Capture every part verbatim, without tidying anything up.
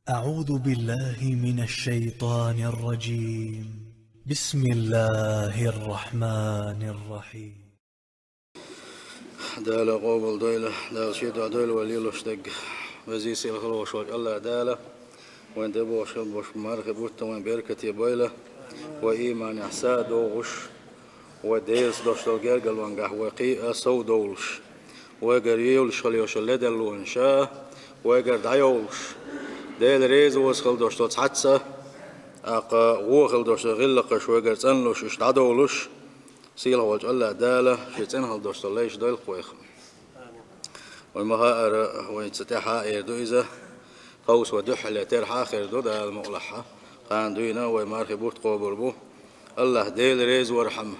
أعوذ بالله من الشيطان الرجيم. بسم الله الرحمن الرحيم. Дала къобал дойла, Дала шен дуьхьа дойла вай лелош дерг. Веза-сийлахь хила волуш волчу АллахӀ Дала вайн тӀе бохуш хила болуш мархи бутт вайн беркате бойла, вай ийманехь са а догӀуш, вай Делаца долуш долу гергарлонехь вай кхин а сов довлуш, вайгара йолуш хила йолу ледарлонаш а вайгара дӀайовлуш, Дела реза ваза хила долуш долу цхьацца а, тӀаккха вон хила долуш долу гӀиллакхаш вайгара цӀанлуш, уьш дӀадовлуш, сийлахь волчу АллахӀ Дала шен цӀена хила долуш долу лайш дойла-кх вайх. Вай ма-хаъара, вайца тӀаьхьа а эр ду иза, тховса вай дуьххьале терахьа а хир ду, Дала мукъалахь. Кхана дуьйна вай мархи бутт къобал бу. АллахӀ Дела реза вархьама,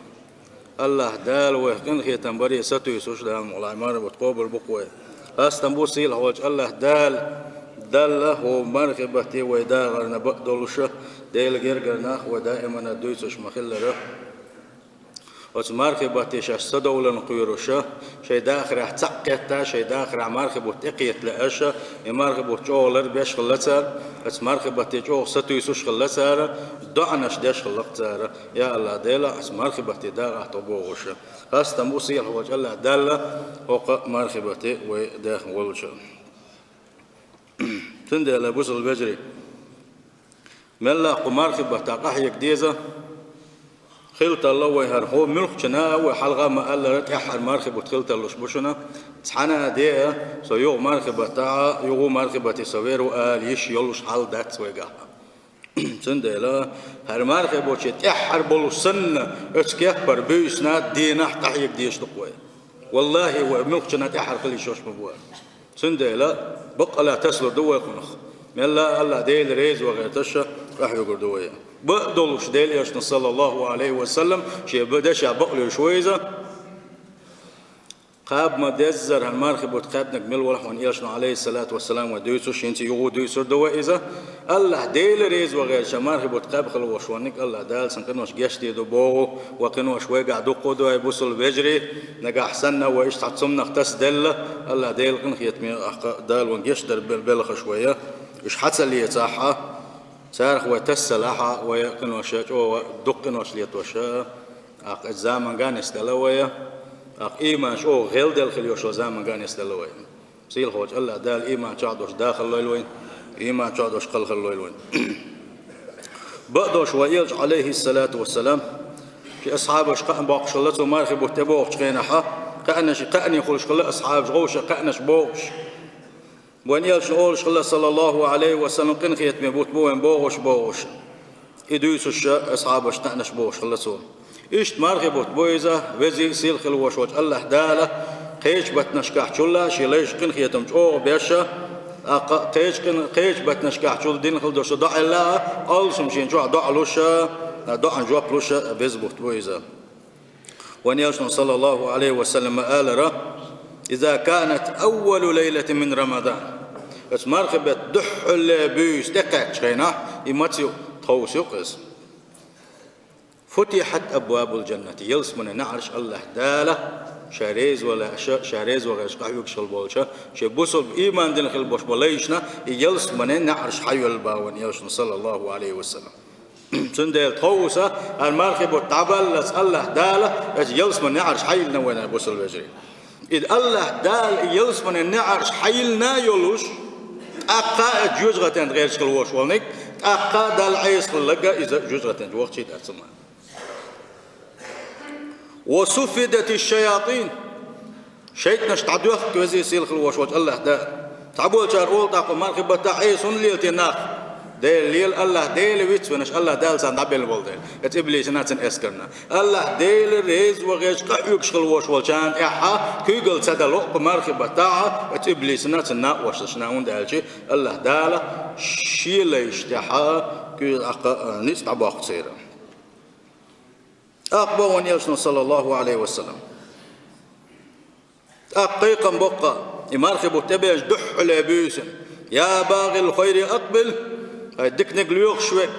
АллахӀ Дала вайх къинхетам баре сатуьйсуш, Дала мукъалахь, мархи бутт къобал бу-кх вай. Хастам бу сийлахь волчу АллахӀ Дала, Далла хӀокху мархи батте вай дахарна бакъдолуша, Делан гергара нах вай даимана дуьйцуш ма-хиллара. Оцу мархи батте шаьш садовларна кхоьруша, шайн дахарехь цхьаъ кхетта, шайн дахарехь мархи бутт тӀекхета лааша, и мархи бутт чӀогӀа ларбеш хилла цара, оцу мархи батте чӀогӀа сатуьйсуш хилла цара, доӀанаш деш хилла-кх цара: «Я АллахӀ Дела, оцу мархи батте дакъа тхо», – бохуша. Хастам бу сийлахь волчу АллахӀ Далла хӀокху мархи батте вай даьхна воллушарна. Цундела, бусалба вежарий, мелла а кху мархи баттахь къахьега деза, хила тарло вай хӀара. ХӀокху муьлххачунна а вай хьалха а ма-аллара, тӀаьххьара мархи бутт хила тарлуш бу шуна. Цхьана а де а, со юха мархи баттахь, юха мархи батте со вер ву ала йиш йолуш хьал дац вайгахь. Цундела, хӀара мархи бутт шен тӀаьххьара болуш санна, оцу кеппара буьйсанна а, дийнахь а къахьега дезаш ду-кх вай. ВаллахӀи, вай муьлххачунна тӀаьххьара хила йиш йолуш ма бу. Цундела, баккъалла тасалур ду вай кхунах. Мелла а АллахӀ Дела реза ван гӀерташ а къахьоьгур ду вай. Бакъдолуш Делан Элчано, саллаллахӀу Ӏалайхи ва саллам, шен б-, дешехь бакълуьйш ву иза. Кхаба ма-деззара хӀара мархи бутт кхаьбнарг мила волу хьуна, Элчано, Ӏалайхиссалату вассалам, вай дуьйцуш, хӀинца юха а дуьйцур ду вай иза. АллахӀ Дела реза ван гӀерташ мархи бутт кхаьба хила волуш волниг АллахӀ Дала цуьнан къиношна гечдийр ду боху, вай къинош вайгахь дуккха а ду, ай бусалба вежарий, нагахь санна вай иштта цхьа цомнах тасаделла, АллахӀ Дела къинхетаме, ахь Дала вайна гечдар бел-, белхаш вай, уьш хьа ца лецахь а, царах вай тасалахь а, вай къинош чӀогӀа дукха къинош летош а, ахь оцу заманга нисделла вай, ахь ийман чӀогӀа гӀелделла хила йолуш йолу заманга нисделла вай. Сийлахь волчу АллахӀ Дала ийман чохь долуш дахар лойла вайна, ийман чохь долуш кхалхар лойла вайна. Бакъдолуш вай Элча, Ӏалайхиссалату вассалам, шен асхьабаш кхаъ боккхуш хилла цо мархи бутт тӀебогӀучу хенахь, кхаънаш, кхаъне хуьлуш хилла асхьабаш, гӀовша кхаънаш богӀуш. Вайн Элчано олуш хилла, саллаллахӀу Ӏалайхи ва саллам, къинхетаме бутт бу вайн богӀуш-богӀуш. И дуьйцуш асхьабаш кхаънаш богӀуш хилла цо. Иштта мархи бутт бу иза, веза-сийлахь хила волуш волчу АллахӀ Дала кхечу баттанашкахь чулла шен лайш къинхетам чӀогӀа беш а, кхечу къин-, кхечу баттанашкахь чул дина хила долуш доӀа лелла а, алсам шена чохь доӀа луш а, доӀан жоп луш а веза бутт бу иза. Вайн Элчано, саллаллахӀу Ӏалайхи ва саллам, ма алара: «Иза канат аввалу лайлатин мин Рамадан». Оцу мархи беттан дуьххьале буьйса тӀекхаьччу хенахь, и маца ю, тховса ю-кх иза. «Футихьат абвабул джаннати». Ялсаманин неӀарш АллахӀ Дала Ша реза ван лаьа, Ша, Ша реза ван гӀерташ къахьоьгуш хила болчу, шен бусалба ийман дина хила болуш болу лайшна, и ялсаманин неӀарш хьайоьллу боху вайн Элчано, саллаллахӀу Ӏалайхи ва саллам. Цундела тховса хӀара мархи бутт дӀабаллалц АллахӀ Дала оцу ялсаманин неӀарш хьайиллина вайна, бусалба вежарий. Иза АллахӀ Дала и ялсаманин неӀарш хьайиллина йолуш, тӀаккха а оцу жоьжахатин тӀе гӀерташ хила волуш волниг, тӀаккха а Далла Ӏеса хилларг а иза жоьжахатин тӀе вахчийта дац ма. «Ва суффидатиш шаятин». ШайтӀанаш дӀадоьхку веза-сийлахь хила волуш волчу АллахӀ Дала. Цхьаболчара олу тӀаккха мархи баттахь: «Эй, суна лела те нах?» Дела лела, АллахӀ Дела вицвинарш, АллахӀ Дала царна дӀабелла болу дела. Оцу иблисана, цуьнан эскарна. АллахӀ Дела реза ван гӀерташ къахьоьгуш хила волуш волчарна тӀехь куьйгалла ца дало кху мархи баттахь оцу иблисана, цуьнан накъосташна, хӀунда аьлча АллахӀ Дала шен лайш тӀехь куьйгалла, а, ницкъ дӀабоккху церан. ТӀаккха боху вайн Элчано, саллаллахӀу Ӏалайхи ва саллам. ТӀаккха кхайкхам боккха, и мархи бутт тӀебеача дуьххьале буьйсанна: «Я багӀил хайри акъбил», хӀай диканиг лоьхуш верг,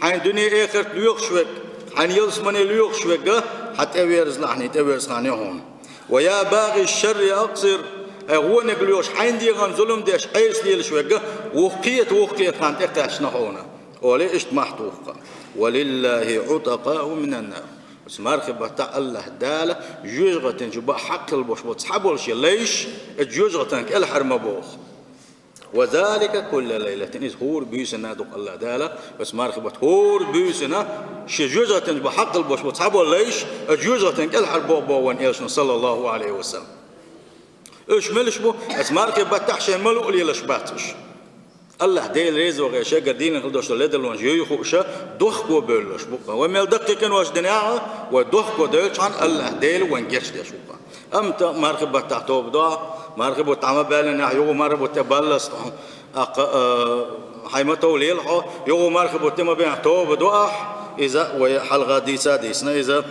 хьайн дуьне-эхарт лоьхуш верг, хьайн ялсамане лоьхуш верг, хьан тӀеверзалахь, хьан тӀеверза хан ю хьуна. «Ва я багӀиш шарри акъсир», Хьай гӀониг лоьш, хьайна дегӀан зулам деш, Ӏеса лелаш верг, воккха кхета, воккха кхета хана тӀекхаьчна хьуна. Оле иштта мохь туху-кх. «ولله عتقاء من النار». Оцу мархий баттахь АллахӀ Дала жоьжахатин чу баа хьакхал болуш болу цхьаболу шен лайш, оцу жоьжахатин кӀелхьара ма боху. «وذلك كل ليلة». Иза хӀора буьйсанна ду-кх АллахӀ Дала, оцу мархий баттахь хӀора буьйсанна шен жоьжахатин чу баа хьакхал болуш болу цхьаболу лайш, оцу жоьжахатин кӀелхьара боху боху вайн Элчано, саллаллаху Ӏалайхи ва саллам. Уьш милаш бу? Оцу мархий баттахь шайн ма луъу лелаш бац уьш. АллахӀ Дела реза вахе, шегара дийна хила долуш долу ледарлонаш юй хууш, дохко бевллаш бу. Вай мел даккхий къинош дина а, вай дохко девлчхьана АллахӀ Дела вайн гечдеш ву-кх. Амма тӀаккха мархий баттахь тоба до ахь, мархий бутт дӀа ма баьллинехь, юха мархий бутт тӀе баллалц тхьо, тӀаккха, а, хьайн ма тов лела хьо, юха мархий бутт тӀе ма баьхьа тоба до ахь, иза вай хьалха дийца а дийцина иза.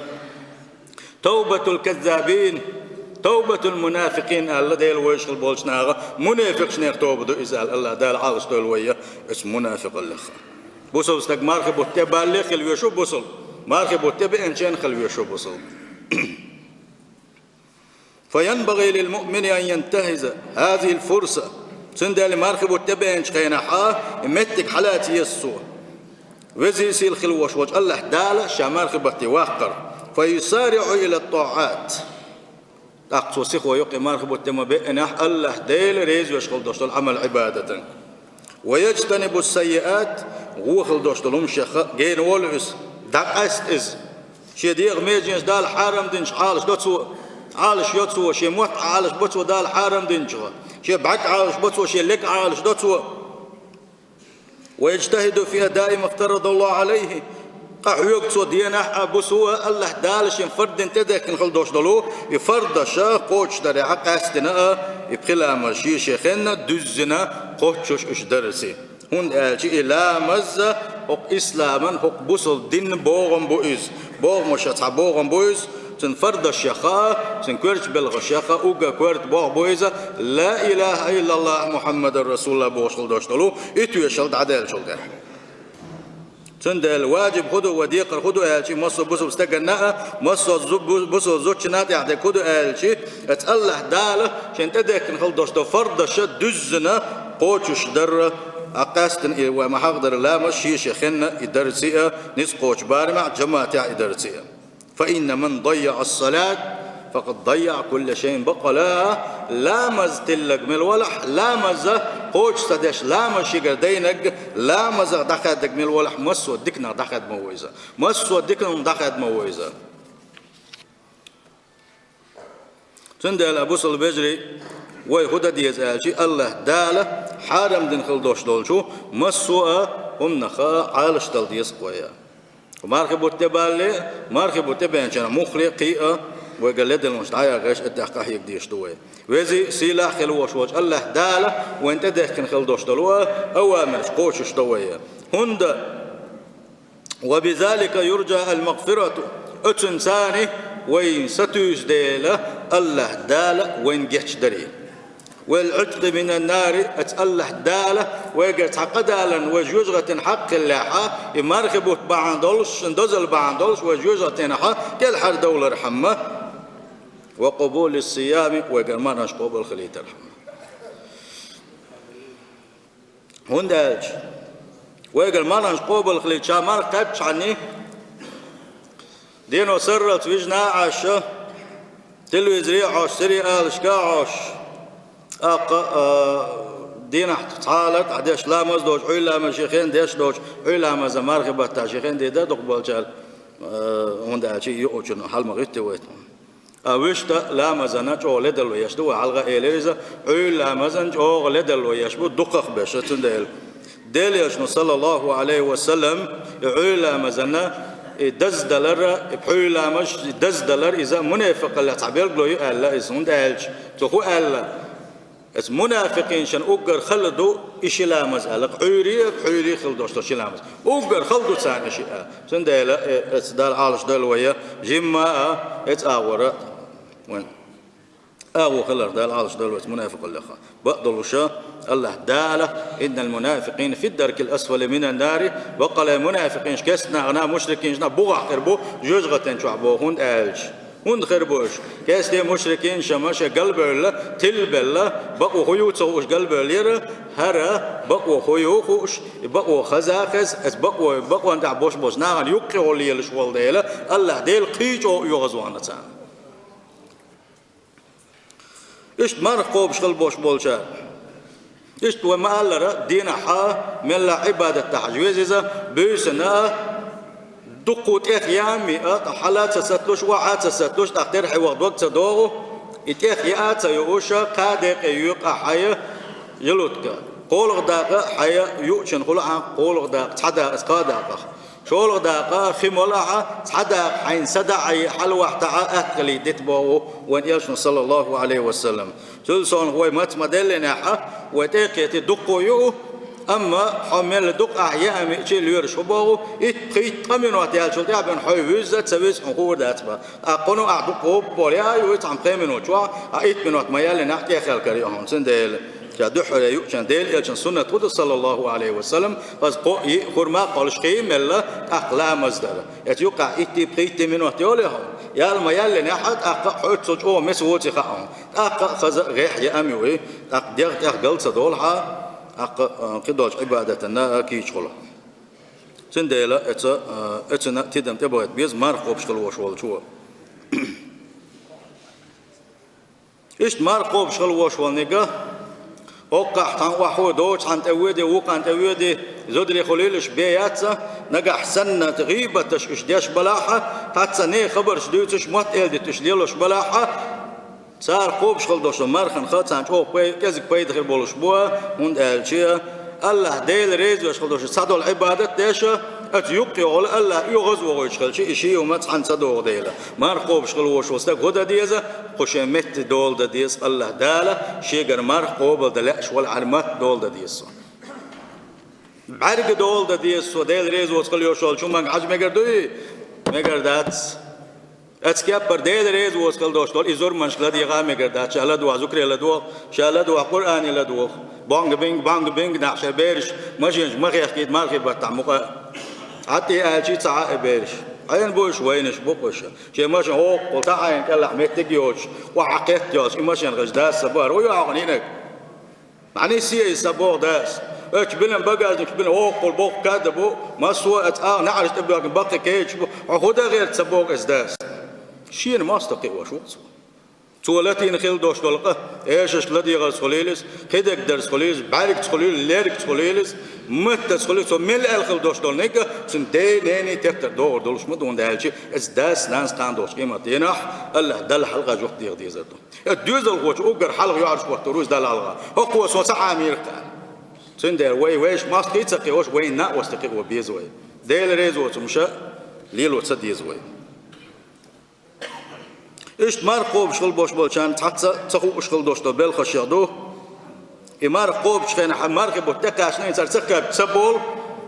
«توبة الكذابين، توبة المنافقين», аьлла Дела, вайшкахула болчу наха, мунафикъашнех тоба ду иза аьлла, АллахӀ Дала Ӏалашдойла вай оцу мунафикъаллех. Бусалба стаг мархий бутт тӀе балале хила везаш ву бусалба, мархий бутт тӀе беанченна хила везаш ву бусалба. «فينبغي للمؤمن أن ينتهز هذه الفرصة». Цундела мархий бутт тӀе беанчу хенахь а и меттиг хьалаца еза цо. Веза-сийлахь хила волуш волчу АллахӀ Дала ша мархий батте ваккхар. «فيسارع إلى الطاعات». ТӀаккха цо сихо йо-кх и мархий бутт тӀе ма беанехь АллахӀ Дела реза веш хила долуш долу Ӏамал-Ӏибадатан. «ويجتنب السيئات», гӀо хила долуш долу хӀуманех гена волу иза, дӀакъаьста иза. Шен дегӀан меженаш Дала хьарам динчух Ӏалашдо цо, Ӏалашйо цо, шен мотт Ӏалашбо цо Дала хьарам динчух, шен бӀаьрг Ӏалашбо цо, шен лерг Ӏалашдо цо. «ويجتهد في أداء ما افترض الله عليه». Къахьоьгу цо денахь а, буса а АллахӀ Дала шен фард дина тӀедехкина хила долуш долу и фардаш кхочушдарехь а, къаьстина а, и пхи ламаз шен-шен хенна дуьззина кхоччуш уьш дарца. ХӀунда аьлча и ламаз хӀокху исламан, хӀокху бусалба динан богӀам бу иза. БогӀамашан цхьа богӀам бу иза. Цуьнан фардашех а, цуьнан коьртачу белхашех а уггар коьрта богӀам бу иза, ла илаха иллаллах, Мухьаммадан расулуллах бохуш хила долуш долу и тоьшалла дӀадаьллачул тӀаьхьа. Цундела ваджиб хӀун ду, вай декхар хӀун ду аьлча, массо а бусалба стаганна а, массо а зу-, бу-, бусалба зудчунна а тӀехь дерг хӀун ду аьлча, оцу АллахӀ Дала шен тӀедехкина хила долуш долу фардаша дуьззина кхочушдар, а къаьстина и вай ма-хьахдарра ламаз шен-шен хенна и дарца а, ницкъ кхочу барамехь, жамаӀатехь и дарца а. «فإن من ضيع الصلاة فقد ضيع كل شيء». Баккъала, ламаз тиллаг мел валахь, ламаз кхочуш ца деш, ламаз шигара дайнаг, ламазах дӀахаьддаг мел валахь, массо а диканах дӀахаьдда ма ву иза. Массо а диканах дӀахаьдда ма ву иза. Цундела, бусалба вежарий, вай хӀун дан деза аьлча, АллахӀ Дала хьарам дина хила долуш долчу массо а хӀуманах Ӏалашдала деза-кх вай. Мархий бутт тӀе балале, мархий бутт тӀе беанчу хенахь муххале а, кхин а вайгара ледарлонаш дӀаягӀеш, тӀехь къахьега дезаш ду вай. Веза-сийлахь хила волуш волчу АллахӀ Дала вайна тӀедехкина хила долуш долу а, авамарш кхочушдо вай. ХӀунда «وبذلك يرجى المغفرة». Оцунца вайна сатуьйсу дела, АллахӀ Дала вайна гечдари. «والعتق من النار», оцу АллахӀ Дала вайгара цхьа къа даларна вай жоьжахатин хьакъ хиллехь а, и мархий бутт бахьана долуш, шун дозалла бахьана долуш вай жоьжахатинах кӀелхьардовлархьама, «وقبول الصيام», вайгара марханаш къобал хилийтархьама. ХӀунда аьлча вайгара марханаш къобал хилийта, ша марха кхаьбчхьана, дено сарралц вижина а Ӏаш, телевизоре а Ӏаш, сериалашка а Ӏаш, тӀаккха, а, дийнахь цхьа а лартӀахь деш ламаз доцуш, Ӏуьйра ламаз шен хенна деш доцуш, Ӏуьйра ламазан мархий баттахь шен хенна дийр дара дукхахболчара, а, хӀунда аьлча и юучунна хьал ма гӀитти вай. А вуьшта ламазана чӀогӀа ледарло еш ду, вай хьалха а элира иза, Ӏуьйра ламазана чӀогӀа ледарло еш бу дукхахберш, цундела Делан Элчано, саллаллаху Ӏалайхи ва саллам, и Ӏуьйра ламазана и даздалар, и пхьуьйра ламаз даздалар иза мунафикъаллех цхьа билгало ю аьлла иза, хӀунда аьлча цо хӀун аьлла: «Оцу мунафикъинашна уггар хала ду и ши ламаз», аьлла, Ӏуьйрий, пхьуьйрий хила долуш долу ши ламаз. Уггар хала ду царна и шиъ, аьлла. Цундела, э, оцу Дала Ӏалашдойла вай, жимма а, оцу агӀора вайн агӀо хиларх Дала Ӏалашдойла вай оцу мунафикъаллех. Бакъдолуш, АллахӀ Дала: «إن المنافقين في الدرك الأسفل من النار», баккъала мунафикъинаш кестнахана, мушрикинашна бухахь хир бу жоьжахатин чохь боху, хӀунда аьлча ХӀунда хир бу уьш? Кестте мушрикин шама шоай галбевлла, тилбелла, бакъо хӀун ю ца хууш галбевлла яра, хӀара бакъо хӀун ю хууш, и бакъо хаза хеза, эс бакъо, бакъон тӀехь бош болчу нахана юккъехула лелаш волу дела, АллахӀ Дела кхин чӀогӀа оьгӀазвахана царна. Иштта марха кхобуш хила бош болчара. Иштта вай ма-аллара, дийнахь а, мелла Ӏибадат дахьаш веза иза, буьйсана а, дуккха тӀех ян а, ткъа хьала а ца саталуш, охьа а ца саталуш, тӀаккха терхье ваха дог ца догӀу, и тӀех яа а ца юуш, кхаа декъе юкъа хьая, ялутка. КхоалгӀа дакъа хьая юучун хуьлу ахьа, кхоалгӀа дакъа, цхьа дакъа, кхаа дакъах. ШолгӀа дакъа хи молахьа, цхьа дакъа хьайна са даӀа, хьалавахьтахьа, атта хилий дита боху вайн элчано, саллаллаху Ӏалайхи ва саллам. Цул совнаха вай маца ма-деллинехьа, вай тӀекхетий дуккха ю, амма хьо мелла дукха ахьа яа мича лоьраш хӀу боху, итт-пхийтта-ткъа минот яьллачул тӀаьхьа бен хьо вуьзза, ца вуьзза хьуна хуур дац бан. ТӀаккха кхунна ахьа дуккха гӀоппор яа ю, цхьана пхи минот чохь, а итт минот ма-яллинехь тӀехьа хьал карий хьуна. Цундела Ша дуьххьара юучан Дела элчан суннат хӀу ду, саллаллаху Ӏалайхи ва саллам, хаза кхоъ йиъ хурма кхоллуш хи мелла, тӀаккха ламаз дара. Эца юккъехь итти-пхийтти минот йолий хьуна? Ял ма-яллинехьа, тӀаккха хьо оццул чӀогӀа меца воций хаьа хьуна. ТӀаккха хаза гӀехь яа ма юй, тӀаккха дегӀ тӀехь гал ца долу хьа, тӀаккха, а, кхидолчу Ӏибадатана а кийча хуьлу. Цундела эца, а, эцна тидам тӀебахийта беза марха кхобуш хила вош волчо. Иштта марха кхобуш хила вош волниг, хӀоккхахь тхан охьахо доцу хьан тӀе воьди, вукхана тӀе воьди, зударий хуьлийла уьш бен яц, нагахь санна гӀийбаташ уьш деш балахьа, хьаца нехан хабарш дуьйцуш, мотт-эладита уьш лелош балахьа, цара кхобуш хила дош долу мархан ха царна чӀогӀа пай-, кӀезиг пайда хир болуш бу, хӀунда аьлча, АллахӀ Дела реза веш хила дош цхьадолу Ӏибадат деш, оцу юккъехула АллахӀ оьгӀаз вогӀуьйтуш хилча, и ши хӀума цхьаьна ца догӀу дела. Марха кхобуш хила вош волу стаг хӀу дан деза, кху шен метте дола дан деза, АллахӀ Дала шегара марха къобал дан лаьаш валахьара мотт дола дан деза цо. БӀаьрга дола дан деза цо, Дела реза воцу хила йош волчу хӀуманга хьажа мегар дуй? Мегар дац. Оцу кеппара Дела реза воцу хила дош долу и зурманашка ладегӀа а мегар дац, ша ладогӀа зукре ладогӀа, ша ладогӀа Къуръане ладогӀа. Бонг-бинг, бонг-бинг нах шайн бераш машинаш ма хехкийта мархи баттахь мукъа а. Хьатта и аьлчи ца Ӏа и бераш. Хьенан бу уьш, вайнаш бу-кх уьш. Шен машин хӀоккхул тахьайна кӀелахь меттиг а йоцуш, охьа кхетта йоцуш, и машин хезча дас ца бара, ву йохьа хьуна йинарг. Ма нисъе иза, ца боху дас. Оцу билан багажникаш билан воккхул боккха кад а бу, массо а цкъа а наӀараш тӀебоьгна баккхий кечаш бу, хьо хӀу дан гӀерта, ца боху иза дас. Шена мостагӀ кхиош ву цо. Цо латийна хила дош долу къа, эшашка ладегӀарца хуьлийла иза, кхидерг дарца хуьлийла иза, бӀаьргца хуьлийла, лергца хуьлийла иза, маттаца хуьлийла, цо мел аьлла хила дош долу ниг а, цуьнан ден, нений теттар догӀур долуш ма ду, хӀунда аьлча иза дас, нанас кхана долчу къемат дийнахь АллахӀ Далла хьалха жоп дегӀа дезар ду. Оцу доьзалхочо уггар хьалха йоӀарш хӀоттор ву иза Далла хьалха. ХӀокхо со ца Ӏамийра-кх аьлла. Цундела вай вешан мостагӀий ца кхиош, вайн накъостий кхио беза вай. Дела реза воцу хӀумнаш лело ца деза вай. Иштта марха кхобуш хила бош болчарна цхьацца ца хууш хила дош долу белхашех ду. И марха кхобучу хенахь мархи бутт тӀекхаьчна, цара ца кхаьбча ца болу,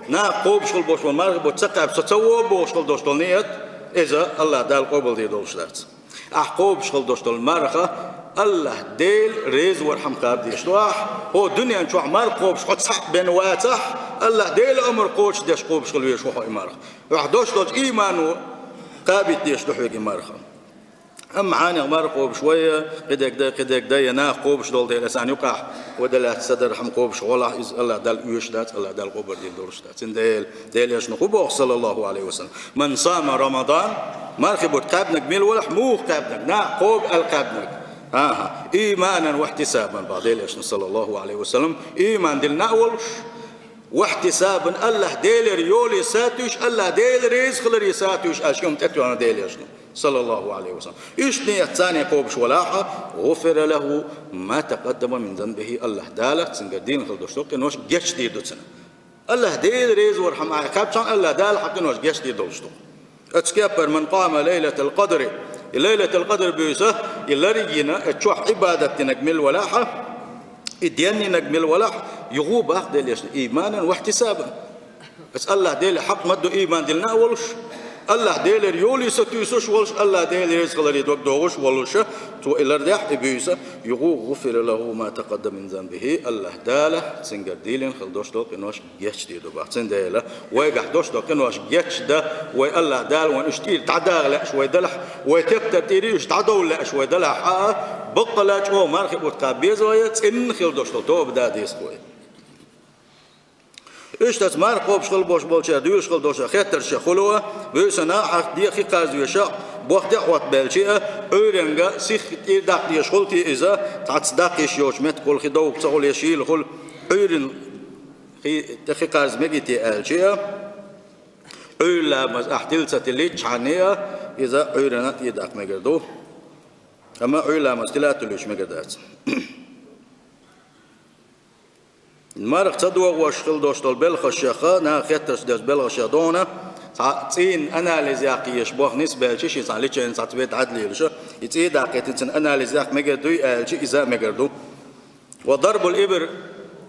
наха кхобуш хила бош болу мархи бутт ца кхаьбча со ца вогӀу бохуш хила дош долу ният, иза АллахӀ Далла къобалдийр долуш дац. Ахь кхобуш хила дош долу марха АллахӀ Дела реза вархьама кхаба дезаш ду ахь. ХӀо дуьнен чохь марха кхобуш хьо цхьаъ бен вацахь, АллахӀ Дела амар кхочушдеш кхобуш хила везаш ву хьо и марха. Ахь дош долчу иймано кхабийта дезаш ду хьоьга и марха. Амма хьанех марха кхобуш вай, кхидерг дай, кхидерг дай, я наха кхобуш долу дела, сан юкъахь вай далаьцна ца дархьама кхобуш гӀолахь, иза АллахӀ Далла оьшуш дац, АллахӀ Далла къобалдийр долуш дац. Цундела Делан элчано хӀу боху, саллаллаху Ӏалайхи ва саллам: «Ман сама Рамадан», мархи бутт кхаьбнарг мила валахь, муха кхаьбнарг, наха кхобу аьлла кхаьбнарг. ХӀан-хӀа, «ийманан ва ихьтисабан», боху Делан элчано, саллаллаху Ӏалайхи ва саллам, ийман диллина а волуш, «ва ихьтисабан», АллахӀ Делера йоле сатуьйсуш, АллахӀ Дела реза хиларе сатуьйсуш, аьлла ши хӀума тӀетоьхна Делан элчано, саллаллаху Ӏалайхи ва саллам. Иштта ният царна кхобуш валахь, «гӀуфира лаху ма такъаддама мин занбихи», АллахӀ Дала цуьнгара дина хила долуш долу къинош гечдийр ду цунна. АллахӀ Дела реза вархьама ахь кхаьбчахьана, АллахӀ Дала хьан къинош гечдийр долуш ду. Оцу кеппара: «Ман къама лайлатал къадри», и лайлатал къадр буьйса, и лар а йина, и чохь Ӏибадат динарг мила валахь, и деннинарг мила валахь, юха боху Делан элчано, «ийманан ва ихьтисабан». Оцу АллахӀ Деле хьакъ ма ду ийман диллина а волуш, АллахӀ-Делера йоле сатуьйсуш волуш, АллахӀ-Делан резахиларе дог дохуш волуш, цо и лардехь, и буьйса, юху гуфира лаху ма такъаддама мин занбихи, АллахӀ-Дала цуьнгара дийлина хила долуш долу къинош гечдийр ду боху. Цундела вайгахь долуш долу къинош гечдан, вай АллахӀ-Дала вайна уьш тӀера дӀадаха лаьаш вай делахь, вай тептар тӀера уьш дӀадовла лаьаш вай делахь, а, баккъала чӀогӀа мархи бутт кхаба беза вай, цӀена хила долуш долу тоба дан деза вай. Иштта марха кхобуш хила болуш болчара дуьйцуш хила долчара хеттарш хуьлу, вуьйсанна хьахт де хи кхарзавеша, бохте а хӀоттабелча а, Ӏуьйранга сих тӀера даккха дезаш хуьлу те иза, цхьацца даккха йиш йоцу меттиг хуьлу, хи довга ца хуьлу я шийла хуьлу, Ӏуьйрана хи, тӀе хи кхарза мегий те аьлча а, Ӏуьйра ламаз ахь тила ца тилличхьана а, иза Ӏуьйранна а тӀера даккха мегар ду. Амма Ӏуьйра ламаз тила а тиллуьйтуш мегар дац. Марха ца дохош хила долуш долу белхашех, наха хеттарш деш белхашех догӀна, цхьа цӀийнан анализ яккха езаш боху нисбелча, шен цхьа лечени цхьацца ве дӀадалелаш, и цӀий даккхийтина цуьнан анализ яккха мегар дуй аьлча, иза а мегар ду. Ва дарбул ибр,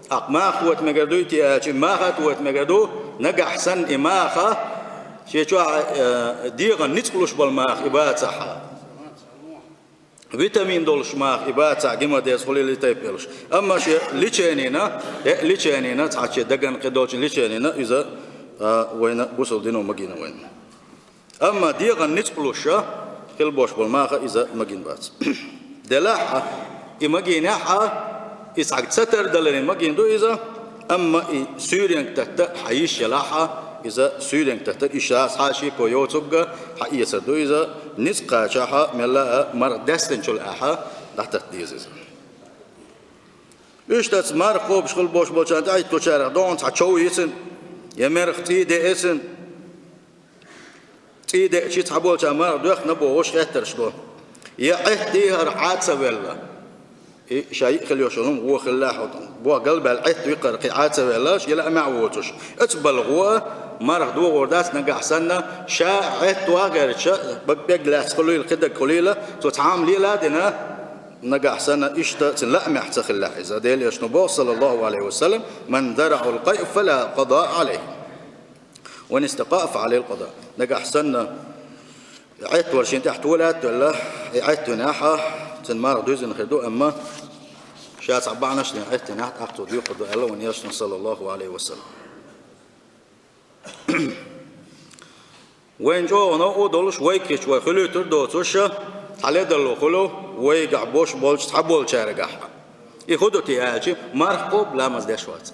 аккха маха тота мегар дуй те аьлча, маха а тота мегар ду, нагахь санна и маха, шен чохь, э, дегӀан ницкъ луш болу маха и бацахь. Витамин долуш маха и бацахь, гемодез хуьлийла и тайпа йолуш. Амма шен леченина, э, леченина, цхьа шен дагана кхидолчун леченина, иза, а, вайна гусал дино магийна вайна. Амма дегӀан ницкъ луш хила бош болу маха иза магийна бац. Делахь а, и магийнехь а, и цхьа ца тардаларин магийна ду иза, амма и суьйренга татта хьан йиш ялахь а, иза суьйренга татта, и ша схьа шеко йоцург а хьан эцар ду иза, ницкъ кхачахь а, мелла а марха даьстинчул ахьа дӀататта деза иза. Иштта марха кхобуш хила бош болчарна тӀехӀитточарах догӀна цхьа чов йицина, я мерах цӀий деъицина, цӀий деъчи цхьаболча марха доьхна бохуш хеттарш до. Я Ӏетта дийхар Ӏа ца велла. И ша йиъ хила йолуш йолу хӀума вон хилла хьо. Боху галбаьлла Ӏетта викхар кхин Ӏа ца велла, шен лаамехь воцуш. Оцу балхо марха дохор дац нагахь санна, ша Ӏетта вагӀерча, бага пӀег лаьцна хуьлийла, кхидерг хуьлийла, цо цхьа хӀума лела а дина, нагахь санна, иштта цуьнан лаамехь ца хилла иза. Делан Элчано боху, саллаллаху Ӏалайхи ва саллам: «Ман зарагӀал къайъ, фала къада Ӏалайхи». «Ва ман истакъаъа, фа Ӏалайхил къада». Нагахь санна, Ӏетта вара шен тӀехь тола а тоьлла, и Ӏетта винехь а, цуьнан марха дуьззина хир ду, амма ша цхьа бахьанаш дина Ӏетта винехь, тӀаккха цо доькъур ду аьлла вайн Элчано, саллаллаху Ӏалайхи ва саллам. Вайн чӀогӀа новкъа долуш, вайгахь вай хуьлуьйтур доцуш, цхьа ледарло хуьлу, вайгахь бош болчу цхьаболчаргахь. И хӀун ду те аьлча, марха кхобу, ламаз деш вац.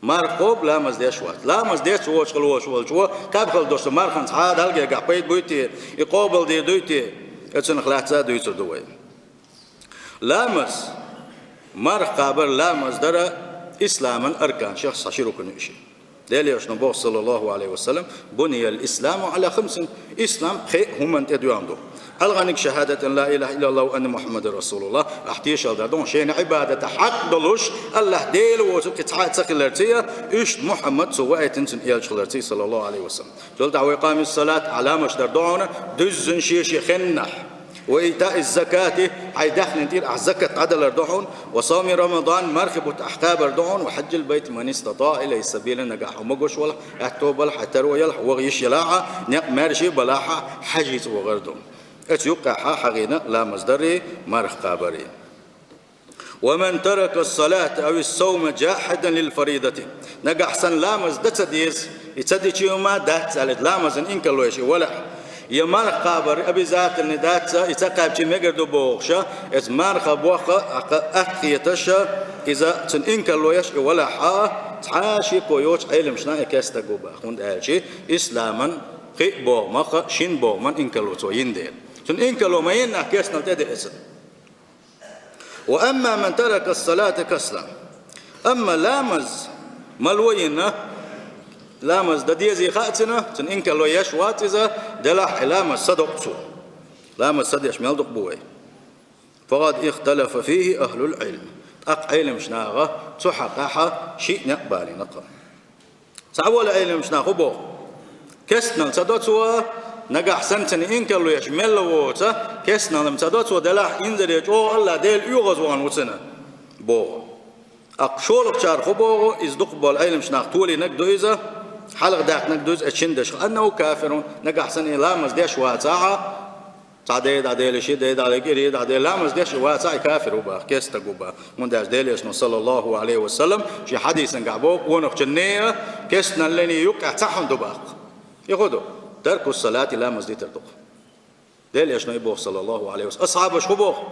Марха кхобу, ламаз деш вац. Ламаз деш воцуш хила вош волчо, кхаьбхала дош ду марханца хьа Далла гергахь пайда буй те, и къобалдийр дуй те, оцунах лаьцна а дуьйцур ду вай. Ламаз, марха кхабар, ламаз дар исламан арканашех цхьа ши рукн ю и ши. Делан Элчано боху, саллаллаху Ӏалайхи ва саллам: «Буниял исламу Ӏала хамсин». Ислам пхеа хӀуманна тӀе доьгӀна ду. АлгӀаниг шахӀадатан ла илахӀа иллаллахӀу ва анна Мухьаммадан расулуллахӀ, ахь тешалла дар ду, шена Ӏибадата хьакъ долуш, АллахӀ Дела воцург кхин цхьа а ца хиларций, иштта Мухьаммад цо ваийтина цуьнан элча хиларций, саллаллаху Ӏалайхи ва саллам. Цул тӀаьхьа: «Ва икъамис салат», ахь ламазаш дар ду хьуна, дуьззина шен-шен хеннахь. «Ва итаиз закати», хьайн даьхнин тӀера ахь закат дӀадалар ду хьуна, «ва савми Рамадан», мархи бутт ахь кхабар ду хьуна, «ва хьажжил байти ман истатаӀа илайхи сабила», нагахь хьо могуш валахь, аьтто балахь, хьайн таро ялахь, ваха йиш ялахь а, некъ маьрша балахь а, хьаьжцӀа вахар ду. Оцу юккъехь хьахийна ламаз дарий, марха кхабарий. «Ва ман таракас салата авис савма жахӀидан лил фаридати». Нагахь санна ламаз дан ца деза, и ца дича ма дац аьлла, ламазан инкарло еш и валахь, я марха кхабар обязательный дац, и ца кхаьбча мегар ду бохуш, иза марха боху, атта хеташ, иза цуьнан инкарло еш и валахь, цхьа а шеко йоцу Ӏеламнаха и кестаг ву боху, хӀунда аьлча исламан кхин а богӀамах шин богӀаман инкарло цо йина дела. Цуьнан инкарло ма йиннехь, кестнал тӀедеъа ца. «Ва амма ман таракас салата касалан». Амма ламаз мало йина, ламаз дан дезий хаьа цунна, цуьнан инкарло еш вац иза, делахь и ламаз са докъу цо. Ламаз са деш мел дукха бу вай. «Факъад ихталафа фихи ахӀлул Ӏилм». ТӀаккха Ӏеламнаха цу хьакъехь шиъ некъ балийна-кх. Цхьавола Ӏеламнаха хӀун боху? Кестнал ца до цо, нагахь санна цуьнан инкарло еш мелла воцу, кестнал-м ца до цо, делахь инзаре чӀогӀа АллахӀ Дела оьгӀазвахана ву цунна, боху. Аккха шолгӀачара хӀун боху, иза дукхахболу Ӏеламнаха толийнарг ду иза, хьалха даьккхинарг дуьззина деш, «أنه كافر», нагахь санна и ламаз деш вацахь, цхьа дай дӀаделаш, дай дӀалекхира, дай дӀаделла, ламаз деш вацахь, и кафир ву боху, кестаг ву боху. ХӀунда аьлча Делан Элчано, саллаллаху Ӏалайхи ва саллам, шен хьадисангахь боху, къонахчун некъа кестналлин юккъехь цхьа хӀума ду боху. И хӀун ду? ترك الصلاة, ламаз дитар ду. Делан Элчано и боху, саллаллаху Ӏалайхи ва саллам. Асхьабаша хӀун боху?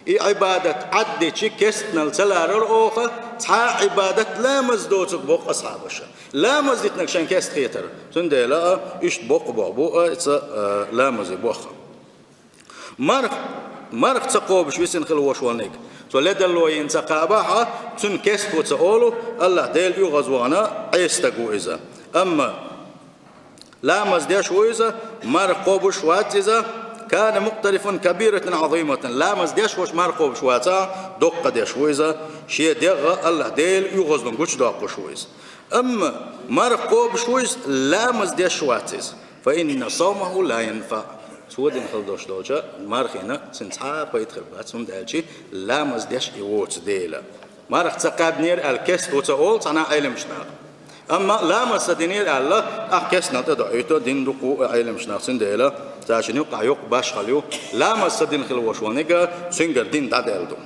И Ӏибадат Ӏаддичи кестнал ца ларара оха, цхьа а Ӏибадат, ламаз доцург, боху асхьабаша. Ламаз дитинарг шайн кест хетара. Цундела а иштта боккха боху бу а, ца, а, ламазе боху. Марх, марх ца кхобуш висина хила волуш волниг. Цо ледарло йина ца кхабахь а, цуьнан кест ву ца олу, АллахӀ Дела оьгӀазвахана Ӏеса стаг ву иза. Амма ламаз деш ву иза, марха кхобуш вац иза, كان مقترفا كبيرة عظيمة. Ламаз деш волуш марха кхобуш вацахь, доккха деш ву иза, шен дегӀ АллахӀ Дела оьгӀазлун гучудоккхуш ву иза. Амма марха кхобуш ву иза, ламаз деш вац иза. فإن صومه لا ينفع. Цо дина хила долуш долчу мархина цуьнан цхьа а пайда хир бац, хӀунда аьлча ламаз деш и воцу дела. Марха ца кхаьбнера аьлла кест ву ца олу цхьана а Ӏеламчу наха. Амма ламаз ца динера аьлла, тӀаккха кестнал тӀедоуьйту дин ду-кх Ӏеламчу наха, цундела цаьршинна юккъахь йоккха башхалла ю, ламаз ца дина хила волуш волниг, цуьнгара дин дӀадаьлла ду.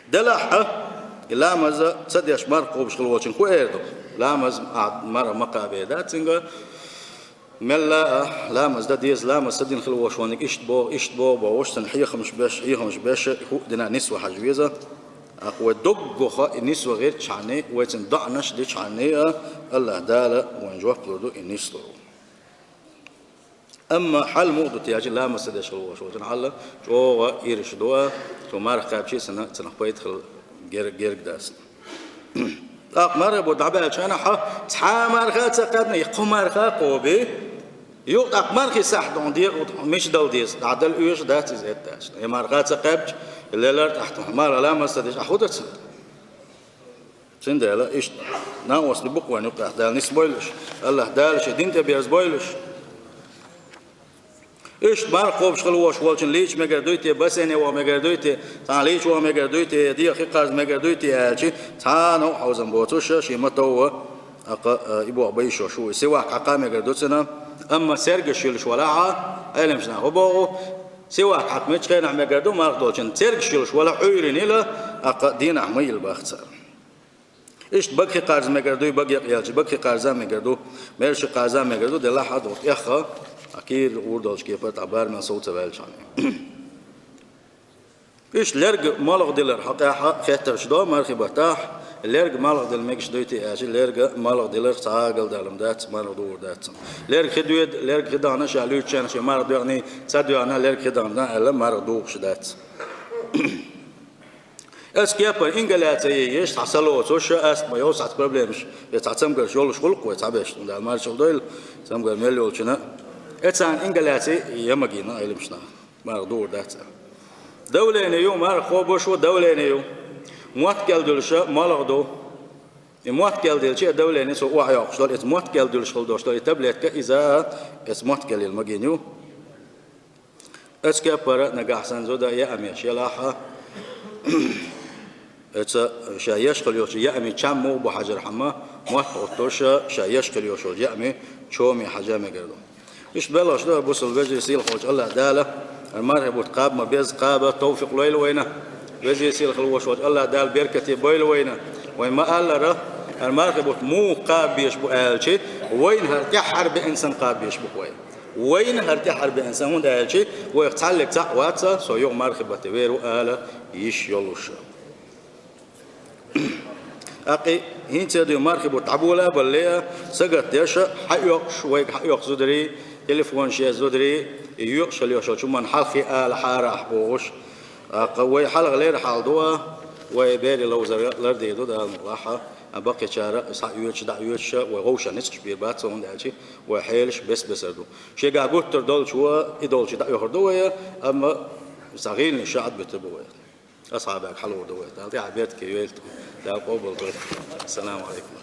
Делахь а, и ламаз ца деш марха кхобуш хила волчун хӀун эр ду? Ламаз, а, марха ма кхабе дац цуьнга. Мелла а ламаз дан деза, ламаз ца дина хила волуш волниг иштта боху, иштта боху бохуш, цунна хьехамаш беш, хьехамаш беш, хӀуъа дина нисван хьажа веза. ТӀаккха вай доггах и нисван гӀиртичхьана, вай цуьнан доӀанаш дичхьана а, АллахӀ Дала вайна жоп лур ду и нислур. Амма хьал муха ду те аьлча, ламаз ца деш хила волуш волчун хьал чӀогӀа ирча ду, цо марха кхаьбча а цунах пайда хила гер-, герга дац. ТӀаккха марха бутт дӀабаьллачу хенахь, цхьа а марха а ца кхаьбна, я кхо марха а кхобий, юха тӀаккха мархи сахьт хьуна декъа ву, мича дала деза, дӀадала оьшуш дац иза хӀетта аьлча. Я марха а ца кхаьбча, лелар тӀехь хьуна, марха ламаз ца деш, ахь хӀун дан цунна? Цундела иштта накъостий бу-кх вайна юккъехь Дала нисбойла уьш, АллахӀ Дала шен дин тӀе берзабойла уьш. Иштта марха кхобуш хила волуш волчун лийча мегар дуй те, бассейне ваха мегар дуй те, цхьана лийча ваха мегар дуй те, я дегӀ хи кхарза мегар дуй те аьлча, цхьана а хьовзам боцуш, шен ма-товва, тӀаккха, и боху бан йиш йолуш ву, и сивак хьакха мегар ду цунна. Амма цергаш йолуш валахь а, Ӏеламчу наха хӀун боху, сивак хьакха миччу хенахь мегар ду марха долчун, цергаш йолуш валахь, Ӏуьйранна йила, тӀаккха дийнахь ма йила боху цара. Иштта бага хи кхарза мегар дуй, бага екъаелча, бага хи кхарза мегар ду, мерш хи кхарза мегар ду, делахь а догӀу тӀехха, а кийра гӀур долчу кепара тӀе барамел сов ца ваьллачхьана. Иштта лерг малхадилар хьокъехь а хеттарш до мархи баттахь, лерг малхадила мегаш дуй те аьлча, лерг малхадиларх цхьа а галдалам дац, марха дугӀур дац. Лерг хи доьду, лерг хи дахана ша луьйчу хенахь шен марха доьгӀний, ца доьгӀна лерг хи дахана аьлла, марха дугӀуш дац. Оцу кепара ингаляция еш, цхьа са лоцуш, астма йолуш, цхьацца проблемаш, я цхьа цамгарш йолуш хуьлу-кх вай цхьаберш, Дала марчалла дойла, цамгар мел йолчунна. Э, царна ингаляция я магийна Ӏеламчу наха, марха дугӀур дац. Давление ю, марха кхобуш ву, давление ю. Мотт кӀел дуьллуш малх ду. И мотт кӀел дилча а давление цо охьайоккхуш долу, иза мотт кӀел дуьллуш хила долуш долу и таблетка, иза, иза мотт кӀел йила магийна ю. Оцу кепара нагахь санна зуда яамеш елахь а, оцу ша еш хила йолчу яамийн чам муха бу хьажархьама, мотт гӀуттуш, ша еш хила йолчу яамийн чоме хьажа мегар ду. Иштта белхаш ду, бусалба вежарий, сийлахь волчу АллахӀ Дала хӀара мархи бутт кхаба ма безза кхаба товфикъ лойла вайна. Везий, сийлахь волуш волчу АллахӀ Дала беркате бойла вайна. Вай ма-аллара, хӀара мархи бутт муха кхаба безаш бу аьлча, вайна хӀара тӀаьххьара беана санна кхаба безаш бу-кх вай. Вайна хӀара тӀаьххьара беана санна, хӀунда аьлча вайх цхьаллиг цхьаъ вац, со юха мархи бетта вер ву ала йиш йолуш. ТӀаккха хӀинца а дуй мархи бутт дӀабола а балале а, сагатдеш а, хьаоькхуш, вайга хьаоькху зударий, телефонаш еш зударий, и йоькъуш хила йолуш йолчу хӀуманна хьалхе ала хьарахь бохуш. ТӀаккха вай хьалха лер хьал ду а, вай берийн ловзар лардийр ду Дала мукъалахь а, баккхийчара схьаоьцуш, дӀаоьцуш а, вай вовшашна ницкъаш бийр бац, хӀунда аьлча вай хьелаш бес-бесар ду. Шегахь гуттар долчо и долчу дӀаоьхур ду вай, амма цхьа гӀийланаш ша Ӏадбуьтур бу вай. Асхьабега хьалур ду вай. Дала тӀаьхьа беркате йойла тхо. Дала къобалдойла. Ассаламу Ӏалайкум.